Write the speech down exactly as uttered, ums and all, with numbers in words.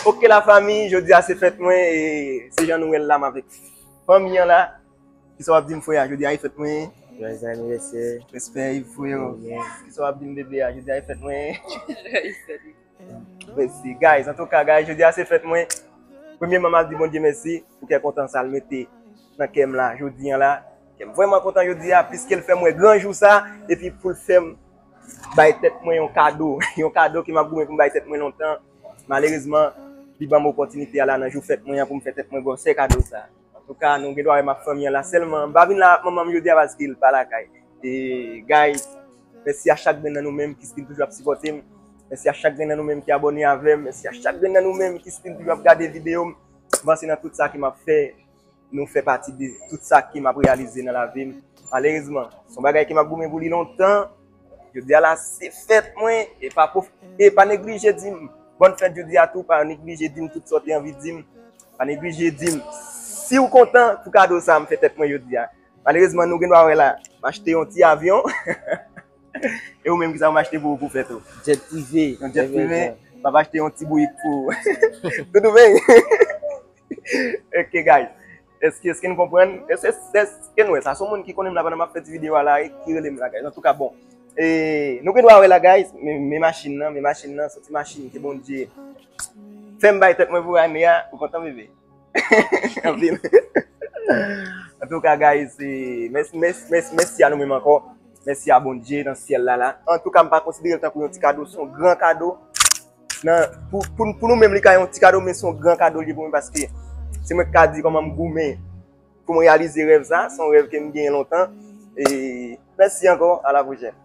Ok, la fami, jodi a se fèt mwen, e se jan nou wè l la, m avèk fanmi an la. Kisa w ap di m, frè a? Jodi a e fèt mwen. Joyeux anniversaire. Respè, frè. Kisa w ap di m, bebe a? Jodi a e fèt mwen. Mèsi, guys. Antouka, guys, jodi a se fèt mwen. Premyèman, m ap di Bondye mèsi pou kè kontan sa l mete nan kè m la jodi a la. Kè m vrèman kontan jodi a, piske l fè m wè gran jou sa, epi pou l fè m bay tèt mwen yon kado. Yon kado ke m ap goumen pou m bay tèt mwen lontan. Malerezman, li ban m opòtinite a la nan jou fèt mwen an pou m fè tèt mwen gwosè kado sa. Antouka, nou gen dwa wè m ak fanmi an la sèlman. M pa vin la ak manman m jodi a paske l pa lakay. E, guys, mèsi a chak grenn nan nou menm ki still toujou ap sipòte m. Mèsi a chak grenn nan nou menm ki abòne avè m. Mèsi a chak grenn nan nou menm ki still toujou ap gade videyo m. M panse nan tout sa ke m ap fè, nou fè pati de tout sa ke m ap reyalize nan lavi m. Malerezman, se yon bagay ke m ap goumen pou li lontan. Jodi a la, se fèt mwen. E pa pwof-, e pa neglije di m bòn fèt jodi a tou. Pa neglije di m tout sa w te anvi di m. Pa neglije di m si w kontan pou kado sa m fè tèt mwen jodi a. Malerezman, nou gen dwa wè la, m achte yon ti avyon. E ou menm, kisa w achte pou ou pou fèt ou? Jet prive. Yon jet prive. M ap achte yon ti bourik pou ou. Tout ouvè. Ok, guys. Èske, èske nou konprann? Èske, èske nou wè sa? Se yon moun ki konnen m la pandan m ap fè ti videyo a la e ki rele m la, guys. Antouka, bon. E, nou gen dwa wè la, guys. Men, men machin nan, men machin nan, se ti machin ke Bondye fè m bay tèt mwen pou ane a. Ou kontan, bebe? Anpil. Antouka, guys, e, mèsi, mèsi, mèsi, mèsi a nou menm ankò. Mèsi a Bondye nan syèl la la. Antouka, m pa konsidere l tankou yon ti kado, se yon gran kado. Nan, pou, pou, pou nou menm, li ka yon ti kado, men se yon gran kado li ye pou mwen, paske se mwen ki ka di kòman m goumen pou m reyalize rèv sa. Se yon rèv ke m genyen lontan. E mèsi ankò, a la pwochèn.